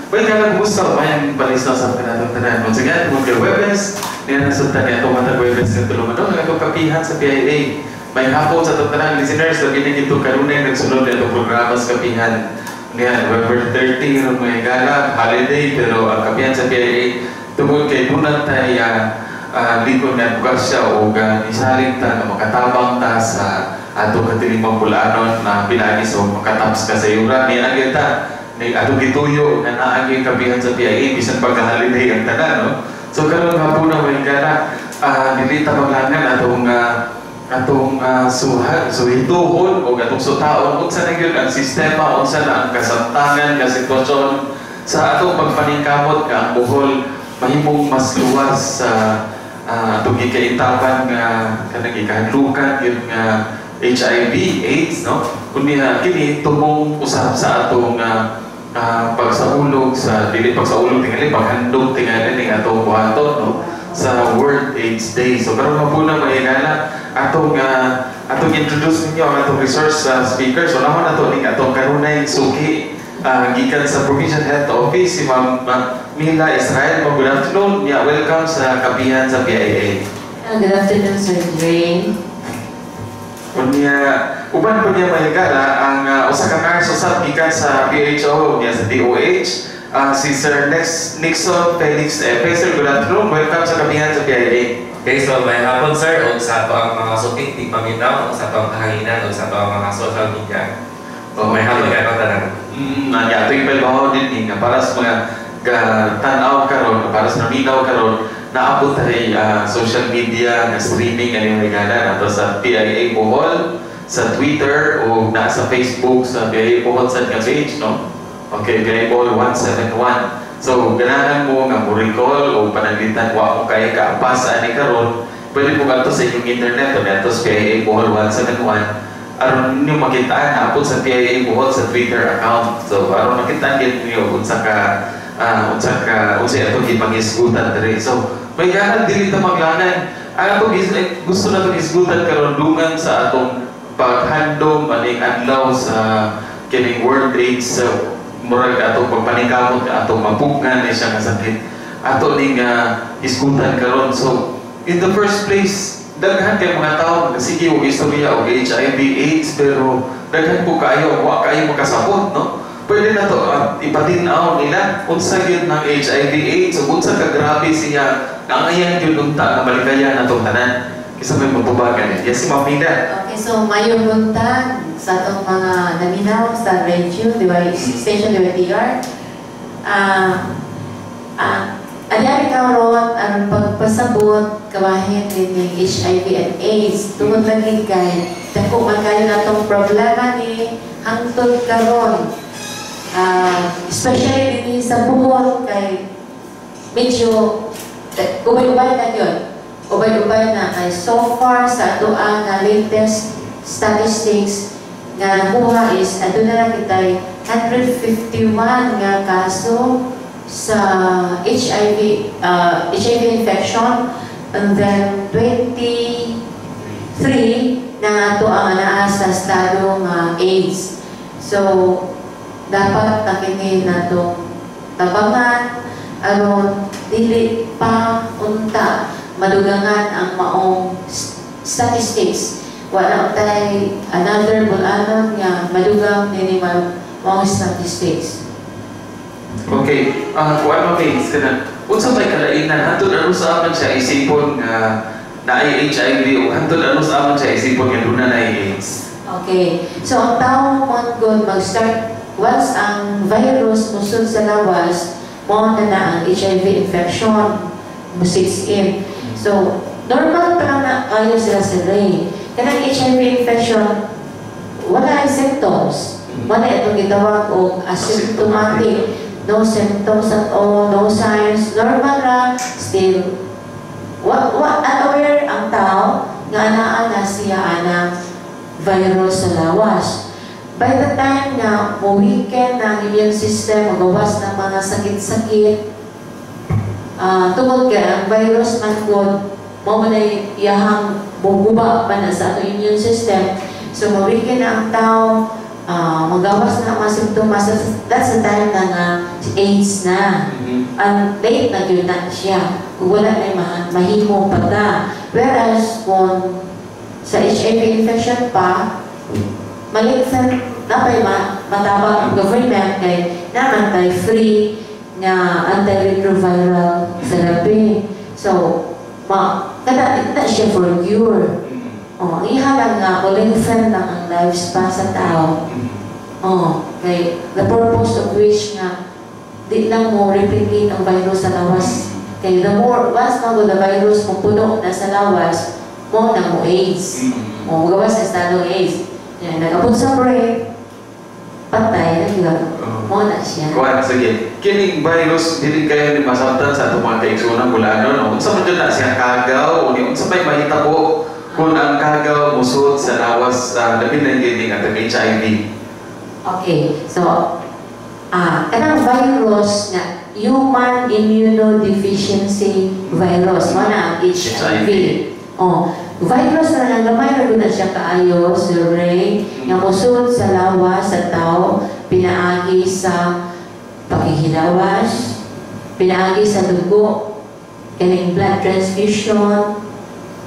Well, kaya kumusta ba yung palisna sa kanatong tanan? Once again, tungod kay Webes, niya nasultan niya itong matag Webes nga tulumanon, ang atong kapihan sa PIA. May hapon sa atong tanan listeners, labi na gito kanunay nagsunod na itong programa sa kapihan. Niya, November 30, ron mga gala, holiday, pero ang kapihan sa PIA, tungod kay dunan tayo likod nga advokasya o isaling ta nga makatabang ta sa atong katilimang bulanon na pinagi, so makataps ka sa yuran ni ang ta ni atong gituyo nga naagi ang kapihan sa PIA bisan pagka-holiday ang tanan, no? So karon hapon na, may gala, dili ta maglangan atong suha suhituhon o atong sutaon unsa na gyud ang sistema, unsa na ang kasamtangan nga sitwasyon sa atong pagpaningkamot nga ang Bohol mahimong mas luwas sa atong gikaintapan nga kanang gikahadlukan gyud nga HIV AIDS, no? Kunya kini tumong usab sa atong pagsaulog sa, dili pagsaulog tingali, paghandom tingali ning atong buhaton, no, sa World AIDS Day. So karon mapuna, mahigala, atong introduce ninyo ang atong resource speaker. So naman ato ning atong kanunay suki gikan sa Provincial Health Office, si Ma'am Mila Israel. Ma'am, good afternoon. Yeah, welcome sa kapihan sa PIA. Good afternoon, Sir Dre. Unya, uban po niya, mahigala, ang usa ka nurse usab gikan sa PHO niya sa DOH, si Sir Nixon Felix Epe. Sir, good afternoon. Welcome sa kapihan sa PIA. Okay, so may hapon, sir, ug sa ato ang mga suking tigpaminaw, ug sa ato ang kahanginan, ug sa ato ang mga social media. So may hapon kay tanan. Nya ato yung palbaho din ni nga para sa mga ga tan-aw karon, para sa naminaw karon, naabot tayo social media nga streaming ani, mga nato sa PIA Bohol sa Twitter o na sa Facebook sa PIA Bohol sa nga page, no? Okay, PIA Bohol 171. So ganahan mo nga mo recall o pananglitan wa mo kay kaapas ani karon, pwede mo kadto sa inyong internet o nato sa PIA Bohol 171 aron ninyo makitaan naapod sa PIA Bohol sa Twitter account. So aron makitaan gyud ninyo unsa ka unsa atong gipangisgutan diri. So may ganan, dili ta maglanan. Ang atong eh, gusto na itong isgutan karon dungan sa atong paghandom aning adlaw sa kining World AIDS, sa murag atong pagpaningkamot nga atong mapugnan ni siya nga sakit. Ato ning isgutan karon. So in the first place, daghan kay mga tao sige og istorya og HIV AIDS, pero daghan po kaayo wa kaayo makasabot, no? Pwede na to ipatin-aw nila unsa gyud ng HIV AIDS ug unsa ka grabe siya nga ang ayan gyud unta nga malikayan natong tanan. Kinsa may magbubagan ni? Yes, si Ma'am Mida. Okay, so mayong buntag sa atong mga naminaw sa radio, di ba, station DYTR. Anyari karon ang pagpasabot kabahin din HIV and AIDS tungod lagi kay dako man kayo natong problema ni hangtod karon. Especially din sa Bohol kay medyo ubay-ubay na yun. Ubay-ubay na kay so far sa ato ang nga latest statistics nga nakuha is aduna na kitay 151 nga kaso sa HIV infection and then 23 na ato ang naa sa estado nga AIDS. So dapat na kini natong tabangan aron dili pa unta madugangan ang maong statistics. Wala untay another bulanon nga madugang nini maong statistics. Okay, kuan mo kay kanang unsa may kalainan hantod ano sa aman siya isipon nga naay HIV o hantod ano sa aman siya isipon nga duna na AIDS? Okay. So ang tao man gud mag-start once ang virus musud sa lawas, mao na na ang HIV infection mo sets in. So normal pa lang na kayo sila si Ray. Kanang HIV infection, wala ay symptoms. Wala itong gitawag og asymptomatic. No symptoms at all, no signs, normal ra, still wa unaware ang tao nga anaa na siya anang virus sa lawas. By the time na mo-weaken na ang immune system, magawas ng mga sakit-sakit, tungod kay ang virus man gud, mao man ay iyahang buguba pa na sa atong immune system. So, mo-weaken na ang tao, Magawas na ang mga simptomas. That's the time na nga AIDS na. Ang late na gyud na siya. Kung wala na mahimo pa ta. Whereas kung sa HIV infection pa, malingsan na pa'y matabang ang government kay naman tay free nga antiretroviral therapy. So, ma kada na siya for cure. Oh, ang iha lang nga mo-lengthen lang ang lifespan sa tao. Oh, kay the purpose of which nga di lang mo replicate ang virus sa lawas. Kay the more once na the virus mo puno na sa lawas, mo na mo AIDS. O magawas sa estado ng AIDS. Yan, nag-abot sa brain, patay na yun. Mo na siya. Kuan, sige. Kining virus dili kayo ni masabtan sa atong mga kaigsuonan bulanon, no? Unsa man jud na siya kagaw o unsa may mahitabo kung ang kagaw musud sa lawas, labi na gyud atong HIV? Okay, so, kanang virus nga human immunodeficiency virus, mo na ang HIV. HIV. Oh, virus na nga gamay ra gud na siya kaayo, Sir Ray, nga mosud sa lawas sa tao pinaagi sa paghihilawas, pinaagi sa dugo, kaning blood transfusion,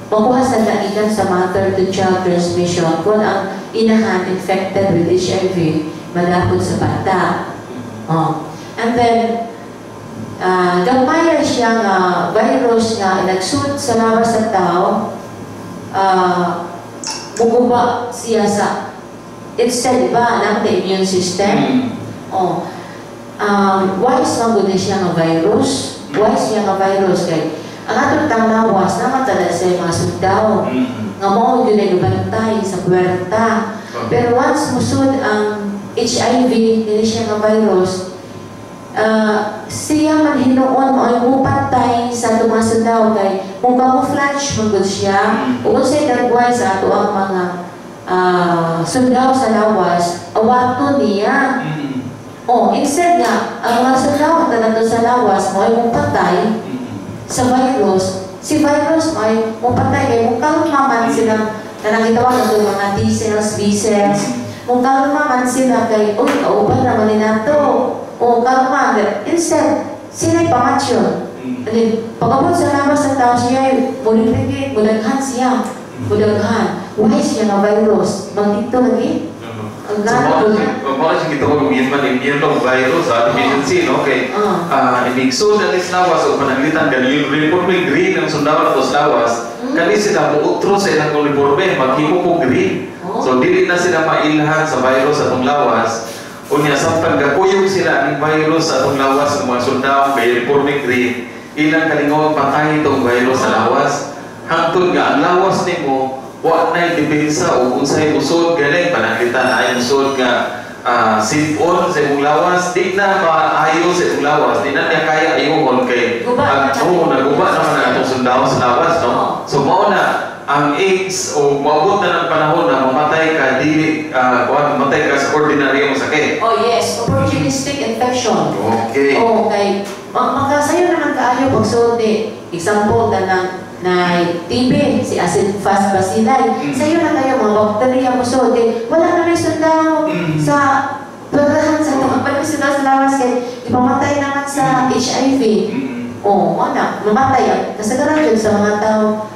makuha sa gikan sa mother to child transmission kung ang inahan infected with HIV, malapot sa bata. Oh. And then, gamay ra siya nga virus nga nagsud sa lawas sa tao, muguba siya sa instead ba ng the immune system. Oh. Wise man gud ni siya nga virus. Wise siya nga virus kay ang atong tanglawas naman tada sa mga sundao nga mao gyud ay gabantay sa puwerta. Pero once musud ang HIV, dili siya nga virus, siya man hinuon mo ay mupatay sa atong mga sundao kay kung camouflage man gud siya, ug unsay dagway sa ato ang mga sundao sa lawas, awato niya. Oh, instead nga ang mga sundao nga sa lawas mo ay mupatay sa virus, si virus ay mupatay kay mukalma man sila na nangitawag ato mga T cells, B cells, mukalma man sila kay, "Uy, kauban naman ni nato." O kalma. Instead, sila pamatsyon. And then, pag-abot sa lawas sa tao siya, ay mulipigit, mudaghan siya. Mudaghan. Why siya nga virus? Magdito lagi? Ang So, gana mo na siya gitawag og human immunovirus deficiency, no? Kay ibig so na is lawas o pananglitan gani uniforme green ang sundao na sa lawas, kani sila muutro sa ilang uniforme, maghimo ko green. So dili na sila mailhan sa virus sa atong lawas. Unya samtang gakuyog sila ning virus sa atong lawas ng mga sundao kay uniforme green, ilang kalingaw patay itong virus sa lawas. Hangtod nga ang lawas nimo wa nay depensa o unsay usod galing pananglitan ay usod nga sipon sa imong lawas, di na maayo sa imong lawas, di na niya kaya ayuhon kay Guba ang na. Oo, naguba naman ang atong sundao sa lawas, no? So mao na ang AIDS o moabot na ng panahon na mamatay ka dili kuan, mamatay ka sa ordinaryong sakit. Oh yes, opportunistic infection. Oh, kay makasayo naman kaayo pagsulti. Example na ng na TB, si acid fast bacilli. Sayo na kayo mga bakterya mo kay wala na may sundao sa pagkahan sa mga wala may sundao sa lawas kay ipamatay naman sa HIV. Oh, wala, mamatay ang kasagaran yun sa mga tao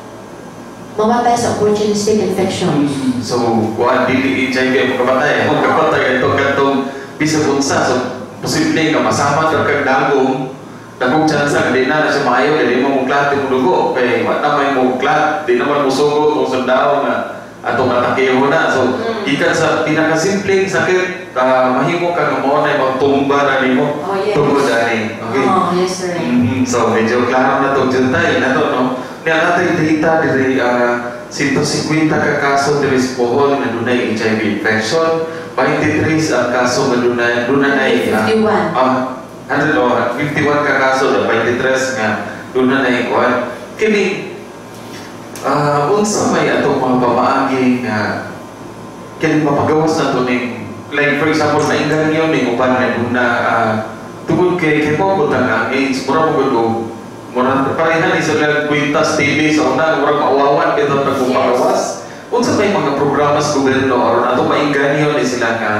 mamatay sa opportunistic infections. So, kuan, dili HIV ang makamatay. Ang makamatay ito katong bisag unsa. So, posible nga masama ka kag dagom. Dagong chance nga di na na siya maayo kay di mo muklat imong dugo kay wa na may muklat, di naman musugot kung sundao nga atong atakeho na. So, gikan sa pinakasimpleng sakit, mahimo ka nga mao na magtumba na nimo tungod ani. Okay. Oh, yes, sir. So medyo klaro na itong juntay na to, no? Niya natay data diri, 150 ka kaso diri sa Bohol na dunay HIV infection, 23 ang kaso nga dunay 51. 100 o 51 ka kaso na 23 nga dunay kuan. Kini unsa may atong mga pamaagi nga kini mapagawas na to ning, like for example, nainggan ni uban nga duna, tungod kay mo butang ang AIDS mura mo gud og mura pareha ni sa kwintas TB sa una, mura maawawan bitaw nagpapagawas. Unsa may mga programa sa gobyerno aron ato maingganyo ni sila nga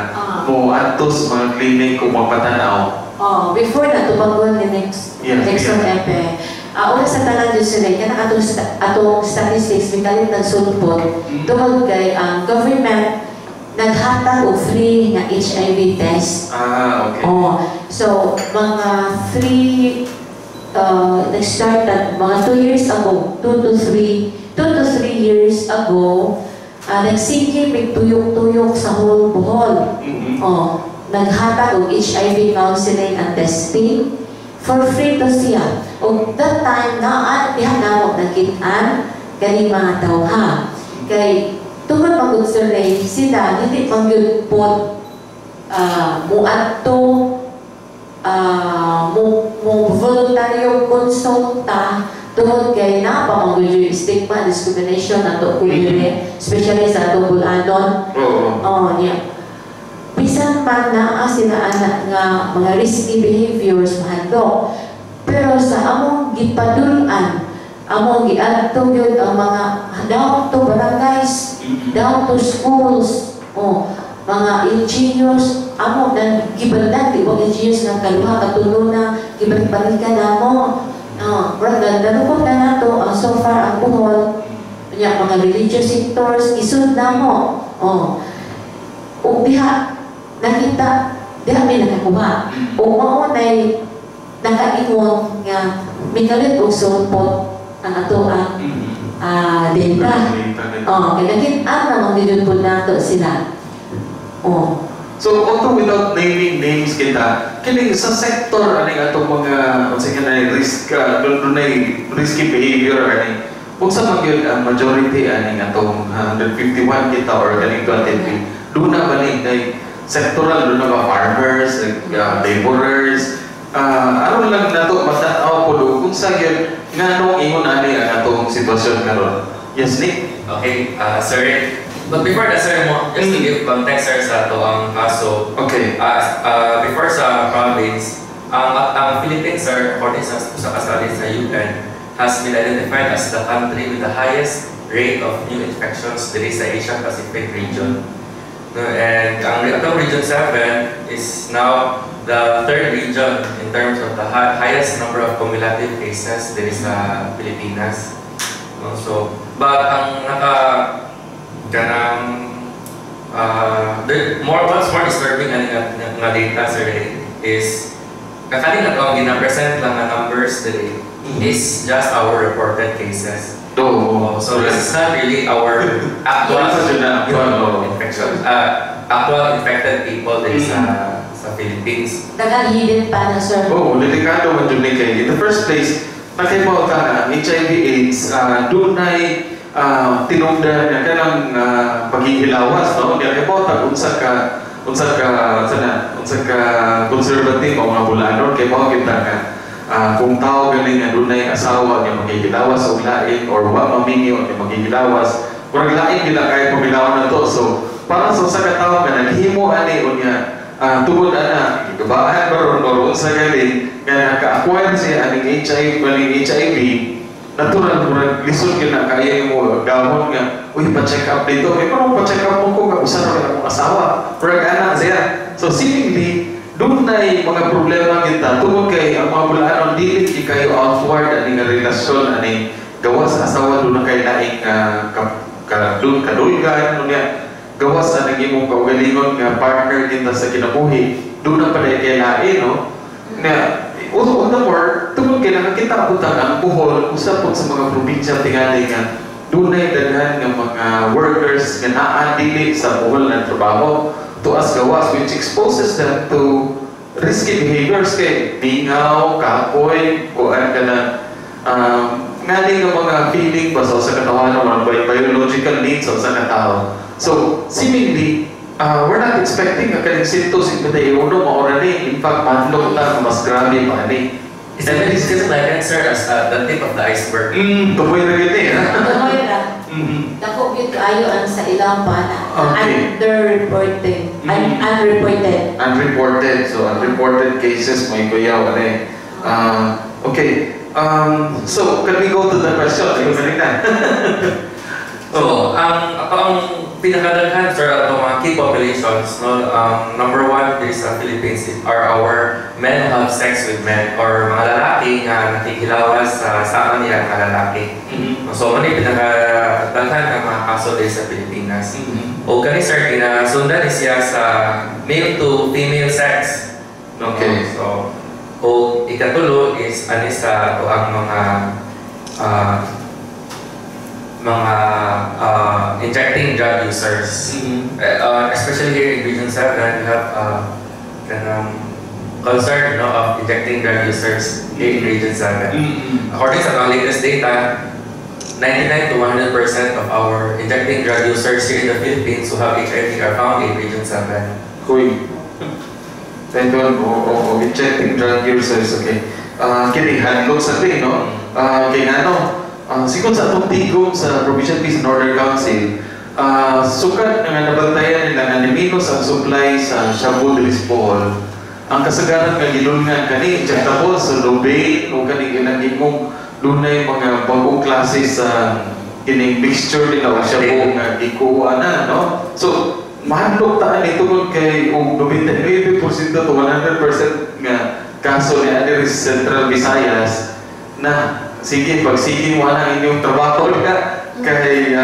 mo adto sa mga clinic kung magpatanaw? Oh, before na tubagon ni next next Epe. Una sa tanan jud sila kana atong statistics mikalit ng sulpot tungod kay ang government naghatag og free nga HIV test. Oh, so mga three nag-start at mga 2 years ago, 2 to 3 years ago, nagsige mig tuyok-tuyok sa whole Bohol. Oh, naghatag og HIV counseling and testing for free to siya. Og that time naa diha namo nakit-an kaning mga tawha. Kay tungod man gud, Sir Ray, sila dili man gyud pod muadto mo voluntaryo konsulta tungod kay naa pa man gyud yung stigma, discrimination ato kuno, especially sa atong Bol-anon. Oh, niya. Bisan man naa sila ana nga mga risky behaviors, mahadlok. Pero sa among gipadul-an, among giadto gyud ang mga down to barangays, down to schools, oh, mga LGUs, amo nang gibandan, di ba, LGUs ng kaluha, katulo na, gibalik-balikan namo. Oh, murag nalukot na nato ang so far ang Bohol, nya mga religious sectors, isud namo. Oh. Ug diha nakita, diha may nakakuha. Ug mao nay nakaingon nga mikalit og sulpot ang ato ang data. Oh, kay nakit-an naman gyud po nato sila. Oh. So, although without naming names kita, kini sa sector aning atong mga unsa kanay risk dunay risky behavior ani. Unsa man gyud ang majority aning atong 151 kita or kaning 23? Duna ba ni kay sectoral, duna ba farmers, like, laborers, aron lang nato matan-aw po do kung sa gyud nganong ingon ani ang atong sitwasyon karon. Yes, Nick? Okay, sir. But before that, sir, mo, just to give context, sir, sa ato ang kaso, before sa province, ang Philippines, sir, according sa kasali sa UN, has been identified as the country with the highest rate of new infections diri sa Asia Pacific region. No, and ang atong Region 7 is now the third region in terms of the highest number of cumulative cases diri sa Pilipinas. No, so, but ang naka kanang the more what's more disturbing ani nga data, sir, is kakaning ato ang gina-present lang nga numbers diri is just our reported cases. Do. Oh, so this is not really our actual Wala sa yun na actual, oo. Infection, actual infected people diri sa Philippines. Daghang hidden pa na, sir. Oo, delikado man jud ni kay in the first place, nakibaw ta nga ang HIV AIDS dunay tinungdan nga kanang paghihilawas, no? Di kibaw ta unsa ka sana unsa ka conservative o mga Bol-anon, kay mao kita nga kung tao galing nga dunay asawa nga maghihilawas og lain or wa maminyo nga maghihilawas, murag lain gila kay paminawon na to. So para sa usa ka tawo nga naghimo ani, unya tungod ana gibaan ba ron or unsa gali nga naka-acquire siya aning HIV, baling HIV, natural murag lisod gyud na kaya mo gahon nga, "Uy, pa-check up dito." Kay parang pa-check up mo ko nga usa ra akong asawa, murag ana siya. So seemingly dunay mga problema kita tungod kay ang mga Bol-anon dili di kayo outward ani nga relasyon ani gawas asawa, duna kay laing ka, ka, dun kadulgan, unya gawas ang imong kaugalingon nga partner kita sa kinabuhi, duna pa kay lain, no? Na all the more tungod kay nakakita po ta ang Bohol usa pod sa mga probinsya tingali nga dunay daghan nga mga workers nga naa dili sa Bohol ng trabaho tuas gawas, which exposes them to risky behaviors kay bingaw, kapoy, kuan ka na ngani nga mga feeling ba sa katawan, mga biological needs sa katao. So, seemingly, we're not expecting nga kaning 151 maura ni. In fact, mahadlok ta nga mas grabe pa ni. Is it like, sir, as the tip of the iceberg? Tumoy na gid eh. Tumoy ra. Dako gyud kaayo ang sa ilang pa na underreported. Unreported. Unreported. So, unreported cases, may kuyaw, ano eh. Okay. So, can we go to the question? Ikaw galing na. So, ang ako ang pinakadaghan, sir, atong mga key populations, no, number one diri sa Philippines are our men who have sex with men or mga lalaki nga nakikilawas sa sama nila nga lalaki. So, mao ni pinakadaghan nga mga kaso diri sa Pilipinas. O kani, sir, ginasundan ni siya sa male to female sex. No? So, o ikatulo is ani sa ang mga injecting drug users. Especially here in Region 7, we have kanang concern, no, of injecting drug users here in Region 7. According sa mga latest data, 99 to 100% of our injecting drug users here in the Philippines who have HIV are found in Region 7. Kuy. Tendon o injecting drug users, okay. Kini hadlok sa din, no? Kay ngano, sigon sa atong tigom sa Provincial Peace and Order Council, sukat nga nabantayan nila nga niminos ang supply sa shabu diri sa Bohol. Ang kasagaran nga gilulngan kani injectable sa Nubain o kani ilang imong dunay mga bagong klase sa kining mixture nila o shabu nga gikuha na, no? So, mahadlok ta ani tungod kay og 99% to 100% nga kaso ni ani sa Central Visayas na sige, pagsige mo na ang inyong trabaho ka kay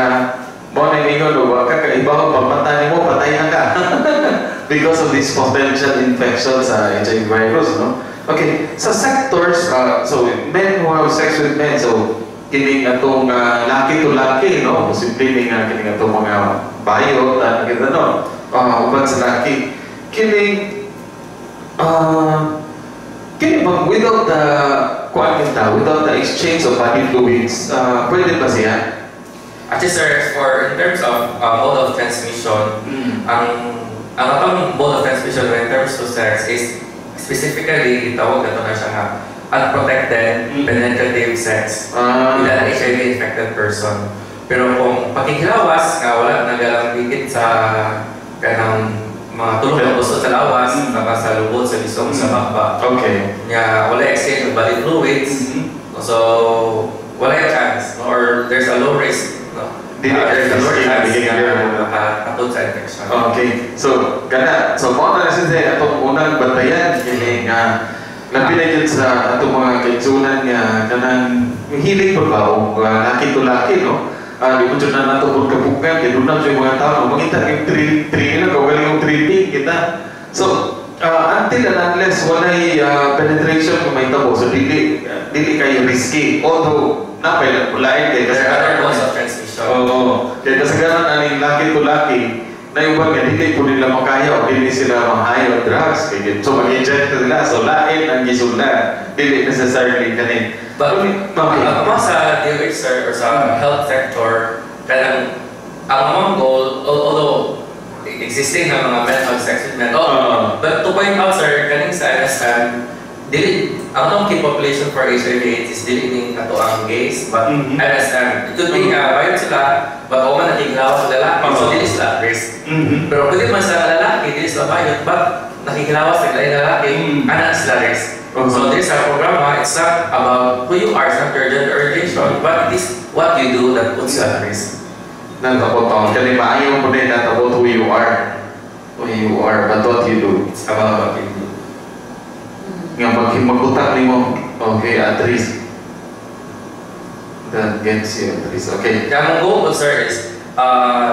mo na ingon o wa ka kaibaw pagmata nimo, patay na ka because of this potential infection sa HIV virus, no? Okay, sa sectors, so men who have sex with men, so kining atong laki to laki, no? Posible ni nga kining atong mga bayot, ano kita, no? Uban sa laki. Kining kini bang without the kuan kita, without the exchange of body fluids, pwede ba siya? Actually, sir, for in terms of mode of transmission, ang atong mode of transmission in terms of sex is specifically itawag nato na siya nga unprotected penetrative sex with an HIV infected person. Pero kung pakikilawas nga wala nagalangbikit sa kanang mga tulong ng gusto sa lawas, saka sa lubot, sa bisong, sa bakba, nya wala exchange of body fluids, so wala yung chance, no? Or there's a low risk, no? Dili There's a low risky, chance dili nga clear. Makatod sa infection. Okay. So, kana. So, mao na siya atong unang bantayan kini nga labi na yun sa atong mga kaigsunan nga kanang hilig pa ba o laki to laki, no? Di mo dyan na nato kung kapugan, kaya doon na yung mga tao, mangita yung thrill, thrill, kagaling yung thrilling kita. So, until and unless walay penetration kung may tabo, so dili kayo risky. Although, napay lain kay There are other modes of transmission. Oo. Kaya kasagaran aning laki to laki, na yung nga dili po nila makaya o dili sila mahayo drugs. Kaya so mag-inject sila. So lain ang gisulda. Dili necessarily kanin. But Okay. ang mga sa DOH, sir, or sa health sector, kanang ang among goal, although existing na mga men have sex with men, oh, but to point out, sir, kaning sa MSM, dili, ang atong key population for HIV AIDS is dili ning ato ang gays, but MSM. It could be nga, bayot sila, but o man nakikilawas sa lalaki, so dili sila at risk. Pero pwede man sa lalaki, dili sila bayot, but nakikilawas sa laing lalaki, ana sila risk. So there's a programa, it's not about who you are, it's not your gender orientation, but it is what you do that puts you at risk. Nagkabot ako. Kani maayo po din not about who you are. Who you are, but what you do. It's about what you do. Nga magbutang nimo, okay, at risk. That gets you at risk. Okay. Kaya mong goal, sir, is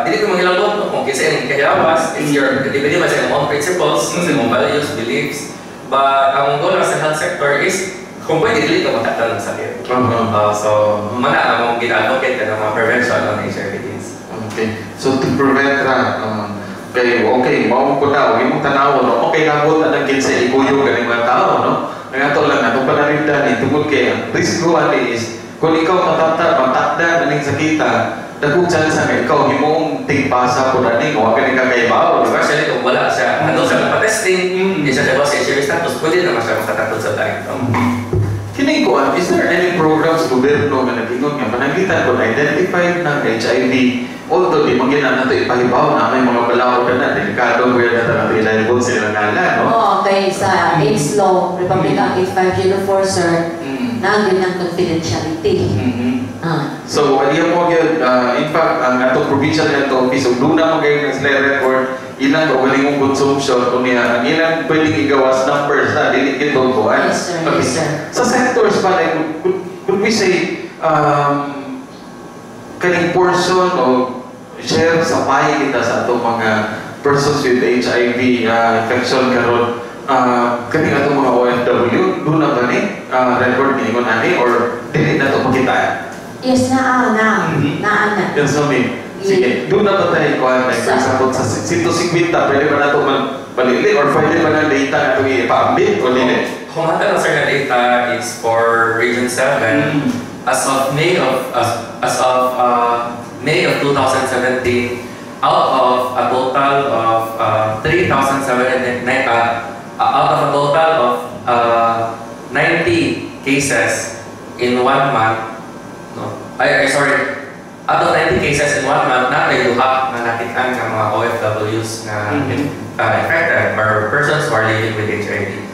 dili ko manghilabot, no? Kung kinsa imong kahilawas, it's your, depende man sa imong own principles, sa imong values, beliefs. But ang goal lang sa health sector is, kung pwede, dili ka matakdan ng sakit. So, mana ang among gina-advocate ng mga prevention on HIV AIDS. Okay. So to prevent ra kay okay, mao ko na og imong tanawon, no? Okay nabot na nang kinsa ikuyog kaning mga tao, no? Ang ato lang atong panalipdan ni tungod kay ang risgo ani is kung ikaw matata matakda aning sakita, dagkong chance nga ikaw himong tigpasa po ani kung wa ka ni kakaibaw, di ba? Especially kung wala siya, ano siya pa-testing, hindi siya diba sa HIV status, pwede naman siya makatakod sa tayo. Kining kuan, is there any programs gobyerno nga nag-ingon nga pananglitan kung identified ng HIV, although di man gina nato ipahibaw na may mga balaod na delikado kuya na nato ilabot sila ngalan, no? Oo, kay sa AIDS law, Republic Act 8504, sir, naagin ng confidentiality. So, iya mo gyud, in fact, ang atong Provincial Health Office ug duna mo kayo na sila record ilang kaugalingong consumption unya ang ilang pwedeng igawas numbers na dili gid kuan. Yes, sir. Yes, sir. Sa sectors pa, like, could we say kaning portion o share sa pie kita sa atong mga persons with HIV infection karon, kaning atong mga OFW, duna ba ni record ningon ani or dili na to makita? Yes, naa na. Naa na. Yes, ma'am. Sige, duna ba tayo kuan, like, for example, sa 150, pwede ba nato man palili or pwede ba na data nga itong ipaambit o dili? Humata lang, sir, na data is for Region 7. As of May of 2017, out of a total of 3,709, out of a total of 90 cases in one month, no, ay, ay sorry, out of 90 cases in one month, naa duha nga nakitaan nga mga OFWs nga infected or persons who are living with HIV.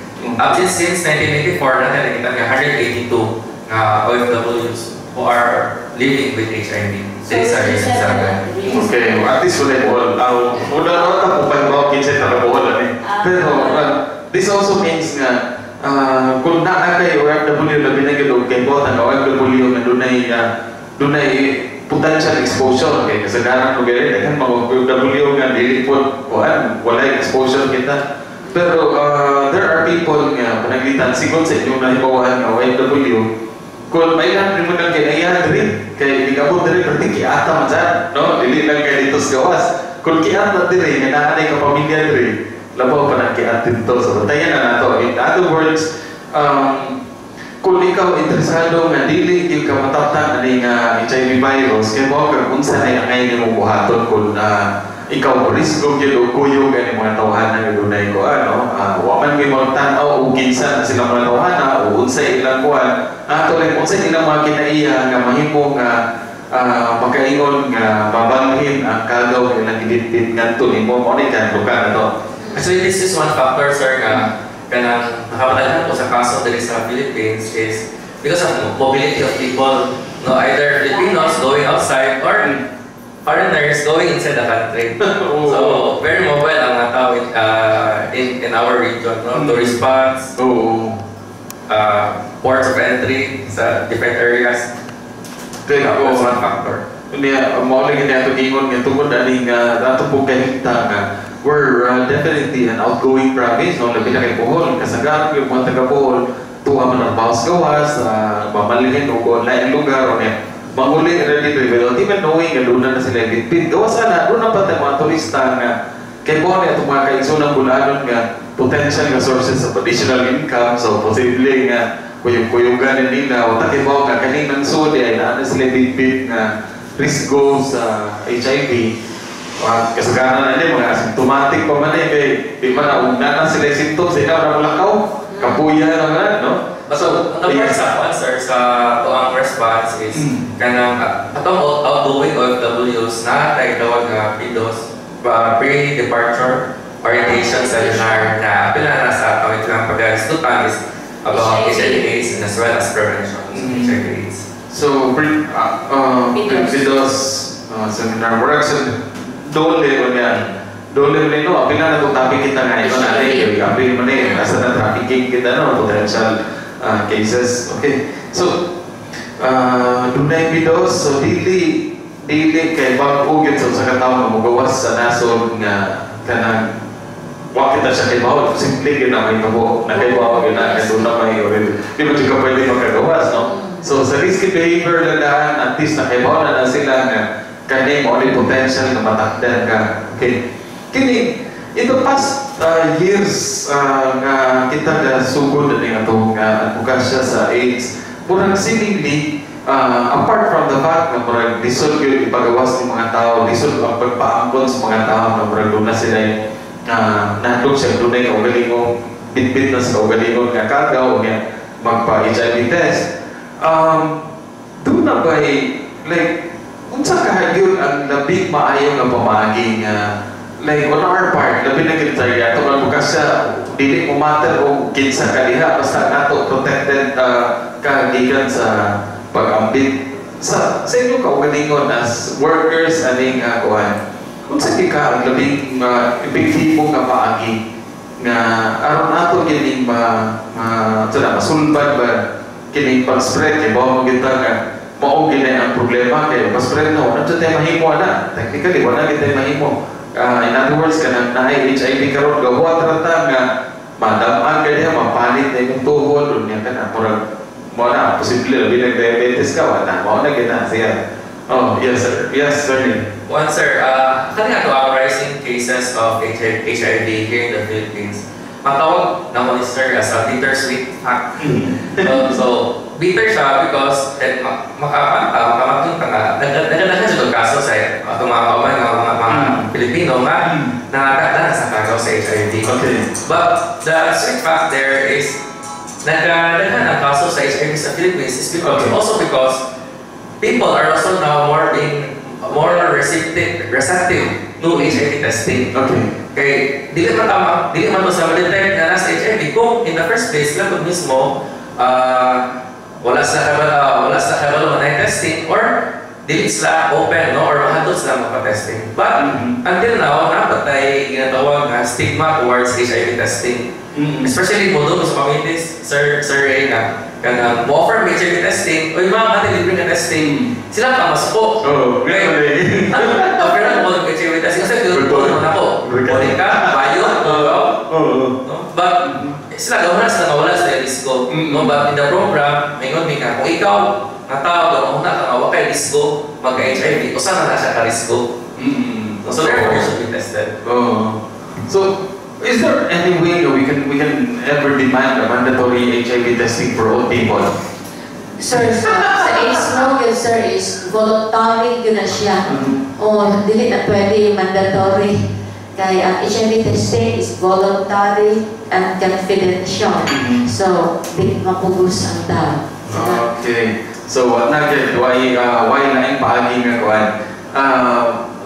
Since 1984, natin nakita nga 182 nga OFWs who are living with HIV. So, Diri sa Region 7. Okay, well, at least wala buol. Wala na ta kung pag kinsa ta buol ani. Pero this also means nga kung naa kay OFW, labi na gyud og kay bot ang OFW nga dunay potential exposure kay kasagaran mo gani daghan mga OFW nga dili pod kuan, walay exposure kita. Pero there are people nga pananglitan sigon sa inyong nahibawan nga OFW, kung may lang mo nang kinaiya diri kay igabot diri pero kiata man sad, no, dili lang kay dito sa gawas. Kung kiata diri nga naa nay kapamilya diri, labaw pa nang kiat dito. So bantayan na nato. In other words, kung ikaw interesado nga dili gyud ka mataptan ani nga HIV virus, kay mo kag unsa na angay nimo buhaton kung ikaw risgo gyud og kuyog ani mga tawhana nga dunay ko ano, wa man gyud mo tan-aw og kinsa na sila mga tawhana o unsa ilang kuan ato, like unsa ilang mga kinaiya nga mahimo nga makaingon nga mabalhin ang kagaw nga ilang gibitbit ngadto nimo. Mo ni kan ka na to. Actually, this is one factor, sir, nga kanang nakapadalan ko sa kaso diri sa Philippines is because of mobility of people, no, either Filipinos going outside or foreigners going inside the country. So, very mobile ang mga tao in our region, no? Tourist spots, ports of entry sa different areas. Pero That's one factor. Niya mao lagi niya atong ingon nga tungod ani nga ato pong kahimtang nga we're definitely an outgoing province, no, labi na kay Bohol. Kasagaran yung mga taga Bohol tuwa man ang bawas gawas, mamalhin og laing lugar o niya manguli ra dito without even knowing nga duna na sila bitbit gawas ana. Duna pa tay mga turista nga kay Bohol atong mga kaigsoonang Bol-anon nga potential nga sources of additional income. So posible nga kuyog-kuyugan na nila o takibaw nga kaning nang suli ay naa na sila bitbit nga risgo sa HIV. Kasagaran na ni mga asymptomatic pa man eh, kay di ba na ug na sila symptoms, ikaw na mulakaw, kapuya na man, no? But so, on the part sa kuan, sir, sa tuang response is kanang atong outgoing OFWs na tayo tawag nga PDOS, pre-departure orientation seminar na pila na sa atong ilang pag-isdutan is about HIV. HIV AIDS and as well as prevention of HIV AIDS. So, PDOS. PDOS seminar work. So, dole ko niya. Dole mo no, apil na itong topic kita nga ito na rin. Apil mo na eh, nasa na trafficking kita, no, potential cases. Okay. So, dunay PDOS, so dili dili kay bag-o gyud sa usa ka tawo nga mogawas sa nasod nga kanang wa kita siya kay bawal, simple gyud na may tabo na kay bawal gyud na kay duna may already di mo jud ka pwede makagawas, no? So sa risky behavior lang daan, at least nakaibaw na na sila nga kani mo ni potential nga matakdan ka. Okay, kini in the past years nga kita na sugod na ning atong advokasya sa AIDS, murag seemingly, apart from the fact na murag lisod gyud ipagawas ng mga tao, lisod ang pagpaangkon sa mga tao na murag duna sila nahadlok siya dunay kaugalingong bitbit na sa kaugalingon nga kagaw nga magpa HIV test. Duna ba like unsa ka gyud ang labing maayo nga pamaagi nga like on our part, labi na gyud sa atong advokasya, dili mo matter og kinsa ka diha basta nato protected ka gikan sa pag-ambit Sa inyo kaugalingon as workers aning kuan, unsa gyud ka ang labing epektibo nga paagi nga aron ato kining ma sa masulbad ba kining pag-spread, kay mao gyud ta nga mao gyud ang problema, kay pa-spread na, wala jud tay mahimo ana. Technically, wala gyud tay mahimo. In other words, kanang naay HIV karon, gawa ra ta nga madam-an kay diha, mapalit na imong tuhod, unya kana murag mo na posible, labi nag diabetes ka, wala mao na gyud na siya. Oh, yes sir, yes sir. One sir, kani ato ang rising cases of HIV here in the Philippines. Matawag namo ni sir as a bittersweet fact. So, bitter siya because eh, makamatong ka nga, nagdaghan siya kaso sa atong mga kauban nga mga Pilipino nga nangatagdan sa kaso sa HIV. But the sweet fact there is nagdaghan ang kaso sa HIV sa Philippines is because also because people are also now more being more receptive receptive to HIV testing. Kay dili man tama, dili man to sa ma-detect nga nasa HIV kung in the first place lang kung mismo wala sila kabalo na testing or dili sila open, no, or mahadlok sila magpa-testing. But until now, naa tay ginatawag nga stigma towards HIV testing. Especially mo doon sa communities, Sir Ray, nga kanang mo offer may HIV testing, "Oy ma'am, ate, libre nga testing." Sila pa masuko. Oh, really? Offer na mo HIV testing kasi tulong mo nako. Kunin ka, bayo, no? No? But sila gawin na sila nga wala sila risgo. No, but in the program, maingon mi nga kung ikaw nga tao ga una ka nga wa kay risgo magka-HIV, usa na na siya ka risgo. So therefore you should be tested. Oh. So, is there any way that we can ever demand a mandatory HIV testing for all people? Sir, sa AIDS law yun, sir, is voluntary yun na siya. O, dili na pwede mandatory. Kaya ang HIV testing is voluntary and confidential. So, di mapugos ang tao. Okay. So, what na gyud, why laing paagi nga kuan.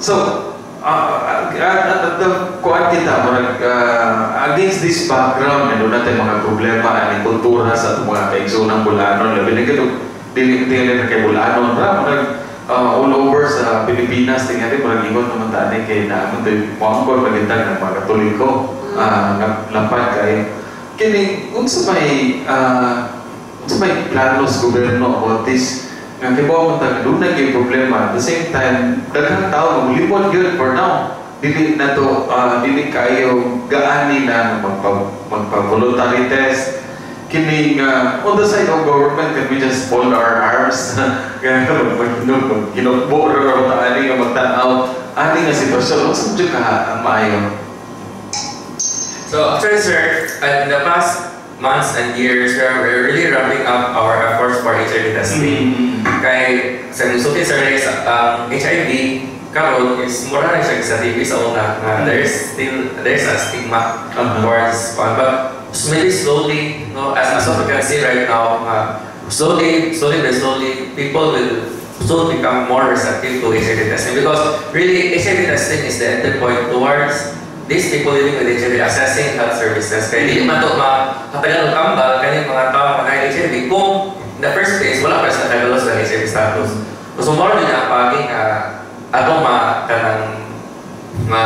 So, at the kuan kita murag against this background nga doon natin mga problema ani kultura sa atong mga kaigsoonang Bulanon, labi na gyud dili dili na kay Bulanon ra, murag all over sa Pilipinas tingali murag ingon naman tani kay naa man to'y moangkon magintang ng mga Katoliko nga lapad kay kini. Unsa may plano sa gobyerno about this nga kibaw man ta doon na problema? At the same time, daghang tao maglipod gyud for now, dili na to dili kayo gaani na magpa voluntary test kini nga on the side of government, can we just fold our arms nga mag ginukbo ra ra ta ani nga magtan-aw ani nga sitwasyon? Unsa jud ka ang maayo? So actually, sir, in the past months and years, we're really ramping up our efforts for HIV testing. Kay sa musulti sir, sa HIV karon is mura na siya sa TB sa una nga there's a stigma towards one, but maybe slowly, no, as what we can see right now, slowly, slowly by slowly, people will soon become more receptive to HIV testing because really HIV testing is the entry point towards these people living with HIV accessing health services. Kaya dili man to mahatagan og ambag kaning mga tao nga naay HIV kung in the first place wala pa sila kabalo sa HIV status. So more din ang pagi nga atong ma kanang ma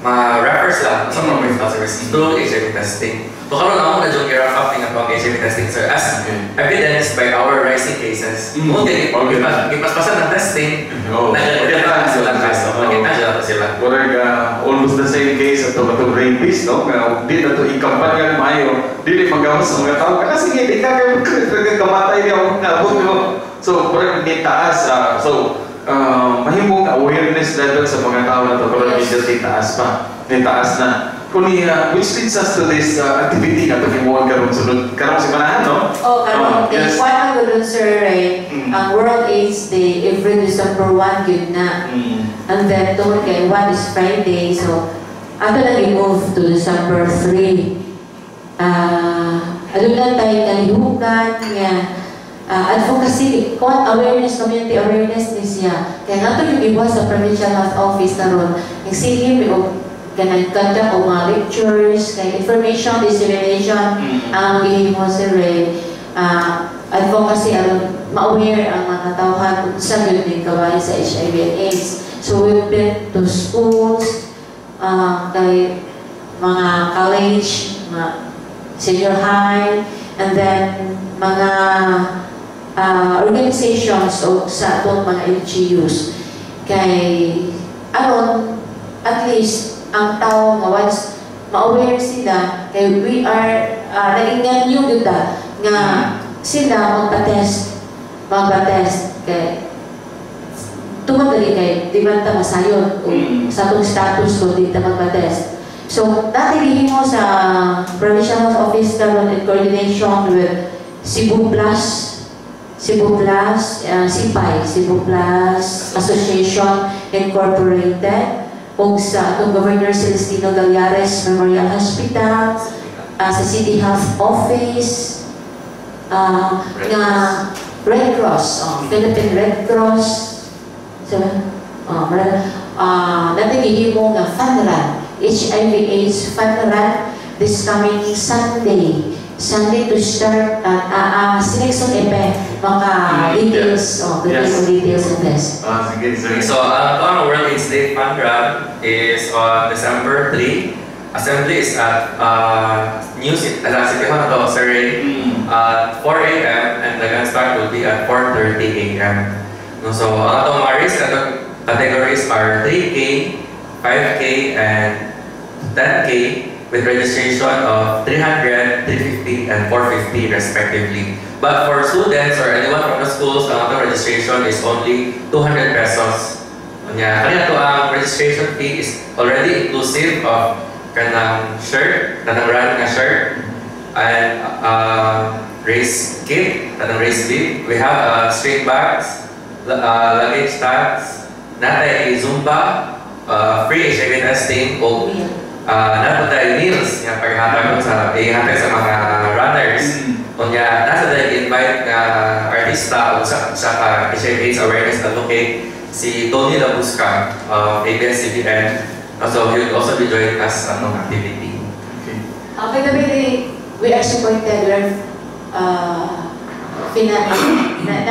ma-refer sila sa proper health services through HIV testing. So karon amo na jud i-wrap up ning atong HIV testing, sir, as evidenced by our rising cases. Kung gipaspasan ng testing, nagkita sila kaso, nakita sila sila. Murag almost the same case ato atong rabies, no? Nga di na to ikampanya maayo, dili magawas sa mga tao. Kana sige, di ka kay kamatay di ako nabot mo. So murag ni taas so mahimong awareness level sa mga tao na to pero medyo ni taas pa. Ni taas na. Kuni which leads us to this activity nga to himuon karon sunod karong semana, no? Oh, karon Oh, yes. kay kwan man gud sir, Ray, ang World AIDS Day every December 1 gyud na. And then tungod kay 1 is Friday, so ato lang i-move to December 3. Aduna tay kalihukan nga advocacy, kuan awareness, community awareness ni siya. Kaya nga yung ibuhat sa Provincial Health Office karon, nagsige mi og kanang conduct og mga lectures, kay information dissemination ang gihimo si Ray. advocacy aron ma-aware ang mga tawhan kung sa gyud ning kabahin sa HIV and AIDS. So we've been to schools, kay mga college, mga senior high, and then mga organizations o sa atong mga LGUs kay aron at least ang tao nga once ma-aware sila kay we are naging new gyud ta nga sila magpa-test kay tungod lagi kay di man ta masayon o sa atong status kung di ta magpa-test. So, dati gihimo sa Provincial Health Office karon in coordination with Cebu Plus, CPI, Cebu Plus Association Incorporated, ug sa atong Governor Celestino Gallares Memorial Hospital, sa City Health Office, Red nga Red Cross, oh, Philippine Red Cross, so, oh, natin gihimo nga fun run, HIV AIDS fun run this coming Sunday. Sunday to start at selection epe maka details, oh, details on this. Ah, sige, sir. Okay, so ang World AIDS Day Fun Run is on December 3. Assembly is at New City, City Hall to, Sir Ray, at 4 a.m. and the gun start will be at 4:30 a.m. No, so ang atong mga race categories are 3K, 5K, and 10K with registration of 300, 350, and 450 respectively. But for students or anyone from the schools, ang atong registration is only 200 pesos. Unya, kaya to ang registration fee is already inclusive of kanang shirt, kanang run nga shirt, and race kit, kanang race bib. We have string bags, luggage tags, natay Zumba, free HIV testing, o naa tay meals nga paghatag sa ihatag sa mga runners. Unya, naa tay invite nga artista o sa ka HIV AIDS awareness advocate si Tony Labusca of ABS-CBN. So he will also be joining us sa atong activity. Okay. By the way, we are supported, we are na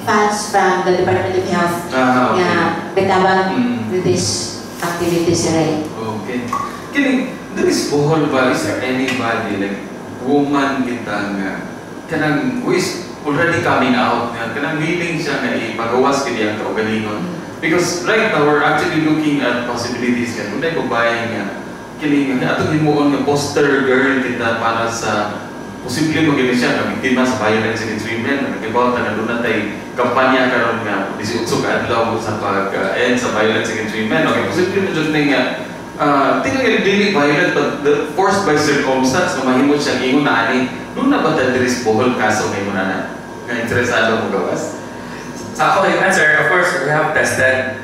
funds from the Department of Health nga bitawan with this activity, Sir Ray. Okay. Kini, there is Bohol ba, is there anybody, like, woman kita nga, kanang, who is already coming out, nga, kanang willing siya nga ipagawas kini ang kaugalingon? Because right now, we're actually looking at possibilities nga, kung babae nga, kini nga, atong himuon nga poster girl kita para sa posible mo gini siya nga biktima sa violence against women, nagkibaw ta nga duna tay kampanya karon nga 18 ka adlaw sa pag end sa violence against women. Okay, posible mo jud ni nga tingnan dili violent but the, forced by circumstance nga mahimo siyang ingon na ani. Duna ba ta diri sa Bohol kaso nga na na nga interesado mo gawas? Sa ako yung answer, of course, we have tested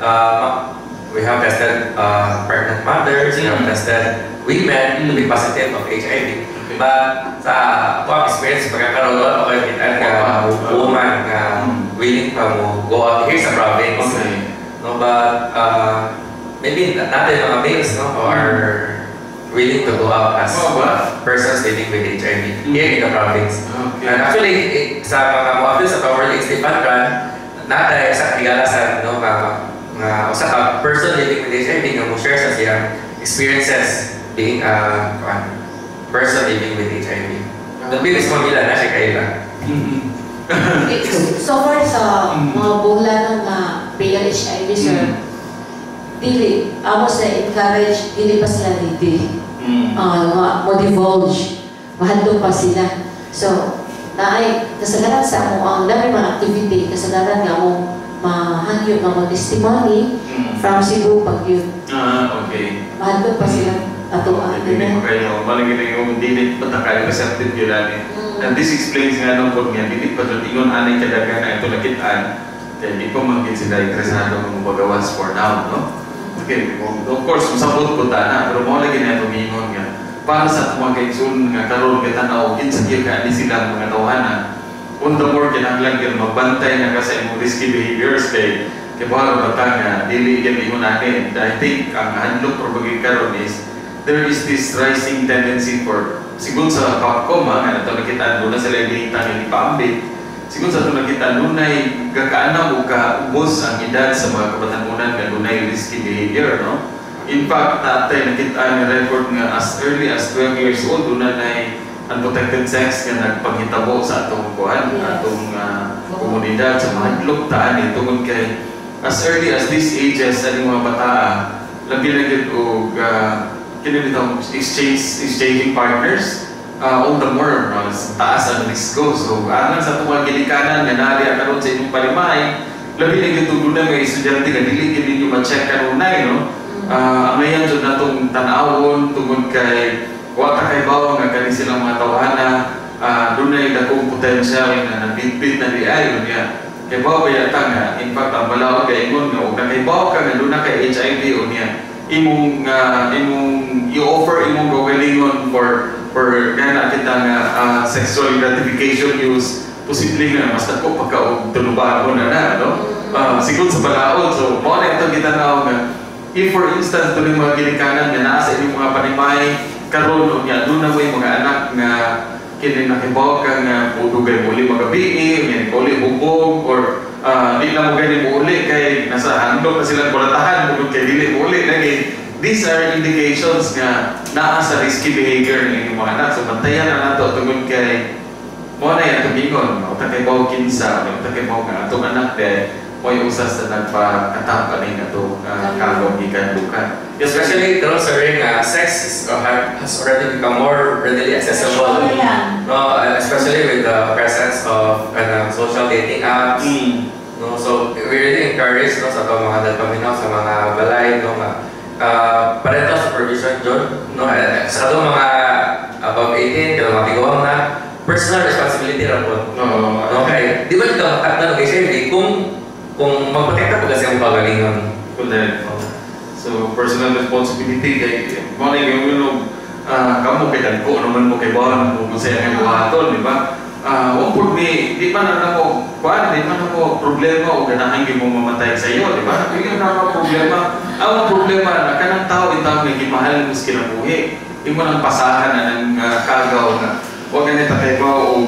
pregnant mothers, we have tested women to be positive of HIV. But sa ako ang experience, pagkakaroon ako yung kita nga woman nga willing pa mo go out here sa province. No, but maybe natin mga males, no, who are willing to go out as Oh, ba? Persons living with HIV here in the province. And actually, sa mga mo sa Power League Fun Run, natay sa higalasan, no, nga nga usa ka person living with HIV nga mo share sa siyang experiences being a kuan, person living with HIV. The biggest Manila na siya kaila. So far sa mga Boholano nga PLHIV, sir, dili, amo sa encourage, dili pa sila ready. Mo divulge, mahadlok pa sila. So, naay kasagaran sa amo ang dami mga activity, kasagaran nga mo mahangyo nga mo testimony from Cebu pag yun. Ah, okay. Mahadlok pa sila ato ang Dili ko kayo, malagi na yung dili pa ta kayo receptive yun ani. And this explains nga nung pag nga dili pa jud ingon anay kadaghan na ito nakitaan kay di pa man gid sila interesado ng magawas for now, no? Okay, of course, musabot ko ta na, pero mo lagi na itong nga para sa mga kaigsoon nga karon kay tan-aw kinsa gyud ka ni sila mga tawhana. On the more kinahanglan gyud magbantay na ka sa imong risky behaviors kay baka bata nga dili gyud ingon ani. And I think ang handlok pro bagay karon is there is this rising tendency for Sigon sa Capcom ha, nga ato nakita duna sila data nga gipaambit. Sigon sa ato nakita, dunay gakaanam o kaubos ang edad sa mga kabatanunan nga dunay risky behavior, no? In fact, natay nakita nga record nga as early as 12 years old duna nay unprotected sex nga nagpanghitabo sa atong kuan, atong komunidad. Sa mahadlok ta ani tungod kay as early as these ages ani mga bataa, labi na gyud og kini bitong exchanging partners, all the more mas taas ang risko. So alang sa atong mga ginikanan nga naa karon sa inyong panimalay, labi na gyud og dunay mga estudyante nga dili gyud ninyo ma-check kanunay, no? Angayan jud natong tan-awon tungod kay wa ta kaybaw nga kani silang mga tawhana dunay dakong potential nga nabitbit na diay unya kay baw ba ta nga in fact ang balaod kay ingon nga og nakaybaw ka nga duna kay HIV, unya imong i-offer imong kaugalingon for gana kita nga sexual gratification use, posible nga mas dako pa ka og tulubagon na na, no? Sigon sa balaod. So mao na ito gitanaw nga if for instance dunay mga ginikanan nga naa sa inyong mga panimalay karon, unya duna moy mga anak nga kini nakibaw ka nga dugay mo magabii, unya uli hubog or di na mo gani mo uli kay nasa handok na silang bulatahan tungod kay dili mo uli lagi. These are indications nga naa sa risky behavior ng inyong mga anak. So bantayan na nato tungod kay mo na yung tumingon, no? Ta kay baw kinsa, ta kay baw nga atong anak de mo'y usas sa nagpakatap ani nga atong kagong gikan bukan. Yes, especially karon, sir, nga sex has already become more readily accessible. No, especially with the presence of social dating apps. No, so we really encourage, no, sa atong mga dalpaminaw sa mga balay, no, nga parental supervision jud, no, sa atong mga above 18 kay mga tiguang na, personal responsibility ra po. No. No, kay di ba ito matakdan og HIV kung magprotekta po kasi ang kaugalingon? Correct. So personal responsibility kay mo na yung kamo kay dagko naman mo kay bawan mo kung sa iyang buhaton, di ba? Ah, wa pud mi, di ba na nako kuan, di ba nako problema o ganahan gyud mo mamatay sa iyo, di ba? Di na nako problema. Ang problema na kanang tao intaw nga gimahal mo sa kinabuhi. Imo nang pasahan na ng kagaw nga wa ganita kay ba o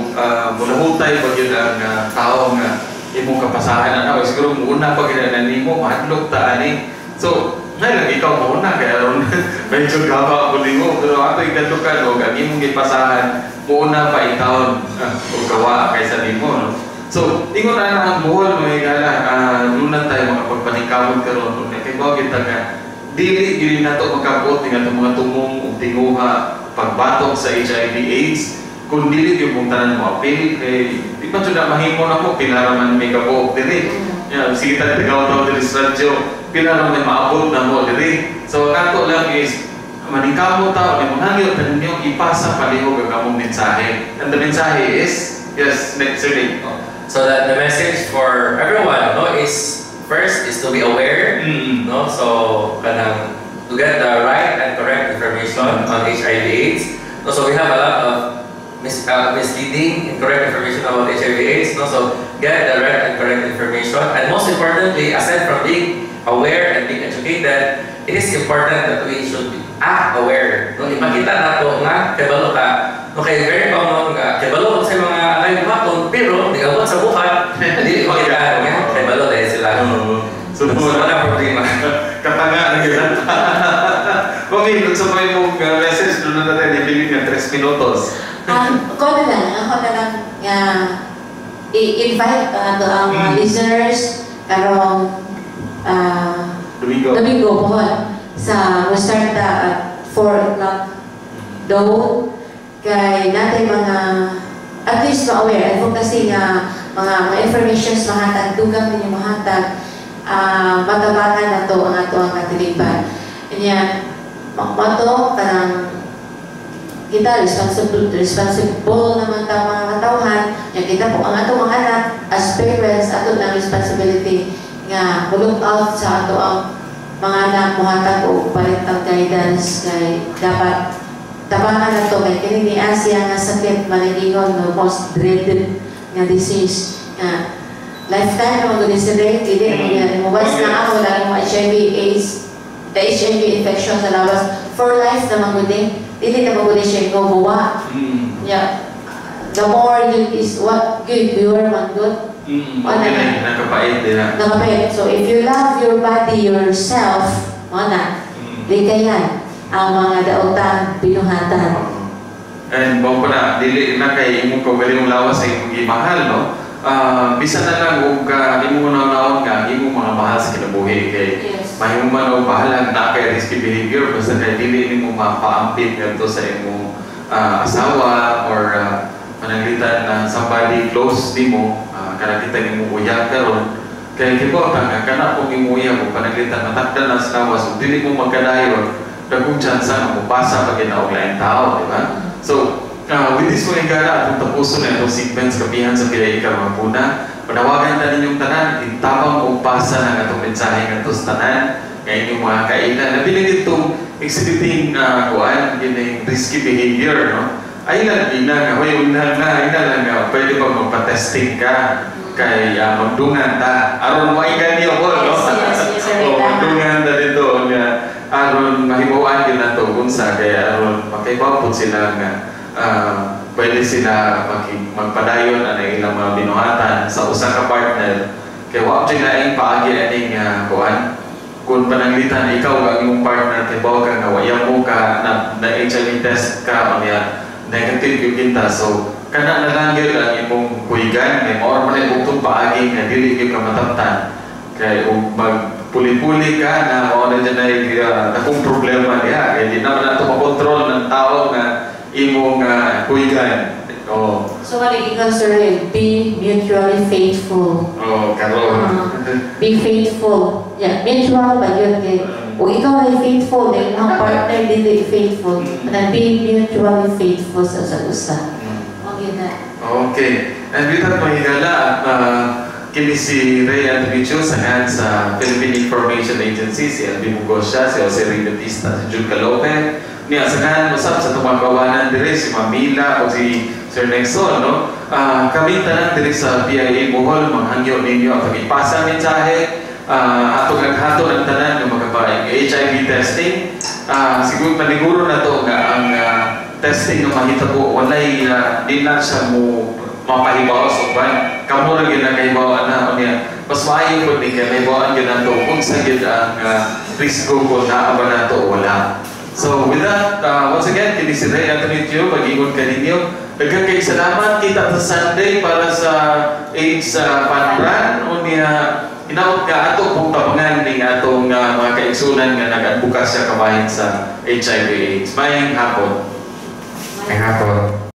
mulahutay ba gyud ang tao nga imong kapasahan na na siguro muuna pa gyud na nimo, mahadlok ta ani. So ngay lang ikaw mauna kay aron medyo gaba ko nimo, pero ato ikadlukan og ang imong gipasahan muuna pa intawon og gawa kaysa nimo, no? So ingon na ang Bohol, mga higala, duna tayo mga pagpaningkamot karon unya kay bawo kita nga dili gyud nato makabuot ning atong mga tumong ug tinguha pagbatok sa HIV AIDS kung dili gyud mong tanan mo apil kay di ba jud na mahimo nako pila ra man may kabuok diri. Yeah, sige ta tagaw diri sa radyo, pila ra may maabot na mo diri. So ang ato lang is maningkamot ta o manghangyo ta ninyo ipasa palihog ang among mensahe. And the mensahe is, yes, next, Sir Nick. So that the message for everyone, no, is first is to be aware, no, so kanang to get the right and correct information on HIV AIDS. No, so we have a lot of misleading, incorrect information about HIV AIDS. No, so get the right and correct information, and most importantly, aside from being aware and being educated, it is important that we should act aware. No, ipakita nato nga kabalo ka. No, kay very common nga kabalo sa mga angay buhaton, pero nigabot sa buhat, dili makita nga kabalo dahil sila. So, So, wala problema. Katanga na gyud. Mami, unsa may mong message doon na natin ibilin nga 3 minutos? Ako na lang, ako na lang nga i-invite ato ang mga listeners karong Domingo. Domingo po sa we start ta at 4 o'clock do kay natin mga at least ma-aware advocacy nga mga informations mahatag, dugang ninyo mahatag, matabangan na to ang ato ang katilipan. Nya mato kanang kita responsible naman ta mga katawhan nya kita po ang atong mga anak. As parents, ato ng responsibility nga mo look out sa ato ang mga anak, mohatag og parental guidance kay dapat tabangan na to kay kini ni Asia nga sakit malingingon no most dreaded nga disease nga lifetime naman gud si Ray, dili mo yan mo once na ako lang mo HIV AIDS, the HIV infection sa lawas, for life naman gud eh. Dili na maguli siya gumawa. Yeah. The more you is what good, pure man good. Okay na, nakapait din na. Nakapait. So if you love your body, yourself, mo na, likayan ang mga daotang binuhatan. And mao pa na, dili na kay imong kaugalingong lawas sa imong gimahal, no? Bisan na lang og imong naon nga ang imong mga mahal sa kinabuhi kay mahimo man og bahalag na kay risky behavior, basta kay dili nimo mapaampit ngadto sa imong asawa or pananglitan na somebody close nimo, kana kita imong uyab karon, kay kibaw ta nga kana kung imong uyab o pananglitan matakdan na sa lawas ug dili mo magkadayon, dagkong tsansa nga mopasa pa gyud na og laing tao, di ba? So with this, mga higala, atong tapuson na itong segment sa Kapihan sa PIA karong hapuna. Panawagan ta ninyong tanan, itabang og pasa ng atong mensahe ngadto sa tanan nga inyong mga kaila. Labi na ditong exhibiting kuan, kining risky behavior, no? Ay lang ina nga, hoy, unang na, ina lang nga, pwede ba magpa-testing ka kay magdungan ta aron maigan niyo ko, no? Yes, sir. Oh, Tama. Magdungan ta dito nga aron mahibaw-an gyud nato unsa kay aron makaibaw pud sila nga pwede sila magpadayon ang ilang mga binuhatan sa usa ka partner, kay wa jud laing paagi aning kuan. Kung pananglitan ikaw ang imong partner kay baw ka nga waya mo ka na, na HIV test ka unya negative gyud kita, so kana na lang gyud ang imong kuygan kay mao man ay bugtong paagi nga dili gyud ka matamtan, kay ug magpuli-puli ka na mao na dyan ay dakong problema diha, kay di naman nato makontrol ng tao nga imong kuygan, oh. So, maliging sir, be mutually faithful. Oh, karon. Be faithful. Yeah, mutual ba yun? Kay, kung ikaw ay faithful, then ang partner dili faithful. And be mutually faithful sa usag usa. Okay na. Okay. And with that, mga higala, at kini si Ray Antonio sa ngalan sa Philippine Information Agency, si Alvin Mugosha, si Jose Ray Batista, si Jude Calope. Niya, sa ngalan usab sa atong kabawanan dire, si Mamila o si Sir Nexon, no? Kami tanan dire sa PIA Bohol, manghangyo ninyo ang pag-ipasa mensahe, atong naghato ng tanan nga magkapa HIV testing. Siguro paniguro na to nga ang testing nga mahitabo walay di na siya mo mapahibaw sa uban. Kamo ra gyud ang kahibaw na unya. Mas maayo pud ni kay mahibaw gyud nato kung sa gyud ang risiko kung naa ba nato o wala. So with that, once again, kini si Ray Anthony Tio, mag-ingon kaninyo. Daghang kay salamat, kita sa Sunday para sa AIDS fun run. Unya, hinaot nga ato pong tabangan ning atong mga kaigsunan nga nag-advocate sa kabahin sa HIV AIDS. Maayong hapon. Ay hapon.